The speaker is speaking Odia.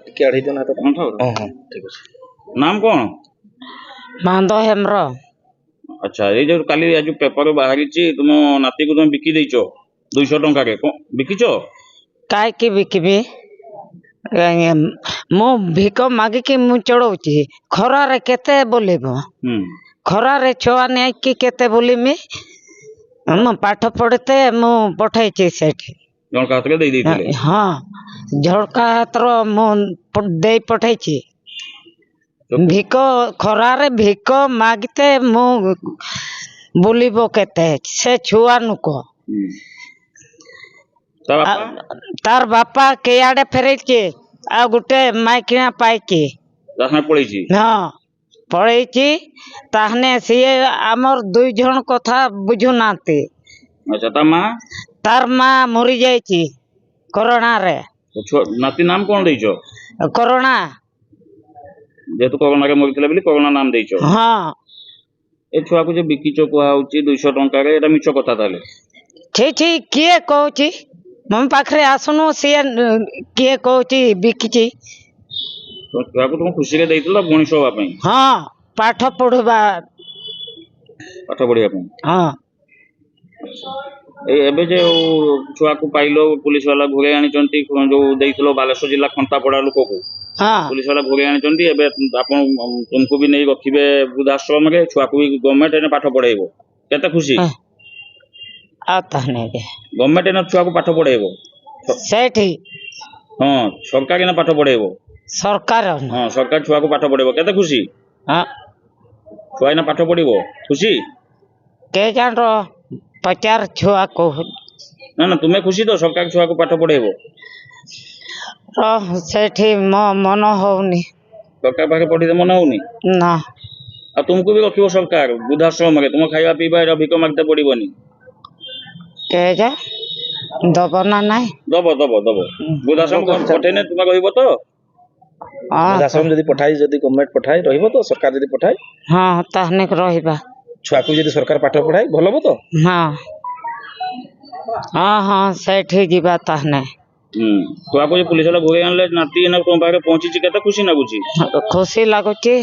ଟିକେ ଆଡ଼େଇ ଦିଅନ୍ତୁ ହାତଟା। ହଁ, ଥାଉ। ହଁ, ଠିକ ଅଛି। ନାମ କଣ? ମାନ୍ଦ ହେମ୍ର। ଆଚ୍ଛା, ଏଇ ଯୋଉ କାଲି ଆଜି ପେପର ବାହାରିଛି, ତୁମ ନାତିକୁ ତମେ ବିକି ଦେଇଛ 200 ଟଙ୍କାରେ, କଣ ବିକିଛ? କାହିଁକି ବିକିବି? ମୁଁ ଭିକ ମାଗିକି ମୁଁ ଚଳଉଛି। ଖରାରେ କେତେ ବୁଲିବ? ଖରାରେ ଛୁଆ ନେଇକି କେତେ ବୁଲିମି? ମୁଁ ପାଠ ପଢ଼ିତେ ମୁଁ ପଠେଇଛି ସେଠି। ଜଣଙ୍କ ହାତରେ ଦେଇ ଦେଇଥିଲେ? ହଁ, ଝରକା ହାତର ମୁଁ ଦେଇ ପଠେଇଛି। ଭିକ ଖରାରେ ଭିକ ମାଗିତେ ମୁଁ ବୁଲିବ କେତେ? ସେ ଛୁଆ ନୁକ। ତା ବାପା? ତାର ବାପା କେଆଡ଼େ ଫେରେଇଛି, ଆଉ ଗୋଟେ ମାଇକିଣା ପାଇକି ତା ସାଙ୍ଗେ ପଳେଇଛି। ହଁ, ପଳେଇଛି। ତାହେଲେ ସିଏ ଆମର ଦୁଇ ଜଣ କଥା ବୁଝୁନାହାନ୍ତି। ଆଚ୍ଛା, ତା ମା? ତାର ମା ମରିଯାଇଛି କରୋନାରେ। ଛୁଆ ନାତି ନାମ କଣ ଦେଇଛ? କରୋନା। ଯେହେତୁ କରୋନାରେ ମରିଥିଲା ବୋଲି କରୋନା ନାମ ଦେଇଛ? ହଁ। ଏ ଛୁଆକୁ ଯେ ବିକିଛ କୁହାହଉଛି 200 ଟଙ୍କାରେ, ଏଇଟା ମିଛ କଥା ତାହେଲେ? ଛି ଛି, କିଏ କହୁଛି? ମୋ ପାଖରେ ଆସୁନୁ, ସିଏ କିଏ କହୁଛି ବିକିଛି? ତ ଛୁଆକୁ ତୁମ ଖୁସିରେ ଦେଇଥିଲ ମଣିଷ ହବା ପାଇଁ? ହଁ, ପାଠ ପଢିବା। ପାଠ ପଢିବା ପାଇଁ? ହଁ। ଏଇ ଏବେ ଯୋଉ ଛୁଆକୁ ପାଇଲ, ପୁଲିସ ବାଲା ଘୁରେଇ ଆଣିଛନ୍ତି, ଯୋଉ ଦେଇଥିଲ ବାଲେଶ୍ୱର ଜିଲ୍ଲା ଖନ୍ତାପଡା ଲୋକକୁ। ପୁଲିସ ବାଲା ଘୁରେଇ ଆଣିଛନ୍ତି। ଏବେ ଆପଣ ତୁମକୁ ବି ନେଇ ରଖିବେ ବୃଦ୍ଧାଶ୍ରମରେ, ଛୁଆକୁ ବି ଗଭର୍ଣ୍ଣମେଣ୍ଟ ଏନେ ପାଠ ପଢେଇବ, କେତେ ଖୁସି? ଆଉ ତାହେଲେ ଗଭର୍ଣ୍ଣମେଣ୍ଟ ଏନେ ଛୁଆକୁ ପାଠ ପଢେଇବ ସେଇଠି? ହଁ, ସରକାର ଏନେ ପାଠ ପଢେଇବ। ସରକାର? ହଁ, ସରକାର ଛୁଆକୁ ପାଠ ପଢେଇବ, କେତେ ଖୁସି? ହଁ। ଛୁଆ ଏଇନା ପାଠ ପଢିବ, ଖୁସି? କେ ଜାଣ, ପଚାର ଛୁଆକୁ। ନା ନା, ତୁମେ ଖୁସି ତ? ସରକାର ଛୁଆକୁ ପାଠ ପଢେଇବ? ରହ, ସେଠି ମୋ ମନ ହଉନି। ସରକାର ପାଖରେ ପଠେଇତେ ମନ ହଉନି? ନା। ଆଉ ତୁମକୁ ବି ରଖିବ ସରକାର ବୃଦ୍ଧାଶ୍ରମରେ, ତୁମ ଖାଇବା ପିଇବା ଏଇଟା ଭିକ ମାଗିତେ ପଡିବନି। କେ ଯା ଦବ ନା ନାଇଁ? ଦବ, ଦବ, ଦବ। ବୃଦ୍ଧାଶ୍ରମ ପଠେଇନେ ତୁମେ ରହିବ ତ? ହଁ। ବୃଦ୍ଧାଶ୍ରମ ଯଦି ପଠାଏ, ଯଦି ଗଭର୍ଣ୍ଣମେଣ୍ଟ ପଠାଏ ରହିବ ତ? ସରକାର ଯଦି ପଠାଏ? ହଁ, ତାହେଲେ ରହିବା। ଛୁଆକୁ ଯଦି ସରକାର ପାଠ ପଢାଏ ଭଲ ହବ ତ? ହଁ ହଁ ହଁ, ସେଠି ଯିବା ତାହେଲେ। ଛୁଆକୁ ଯେ ପୁଲିସ ବାଲା ଘୁରେଇ ଆଣିଲେ, ନାତି ଏଇନା ତୁମ ପାଖରେ ପହଞ୍ଚିଛି, କେତେ ଖୁସି ଲାଗୁଛି? ଖୁସି ଲାଗୁଛି।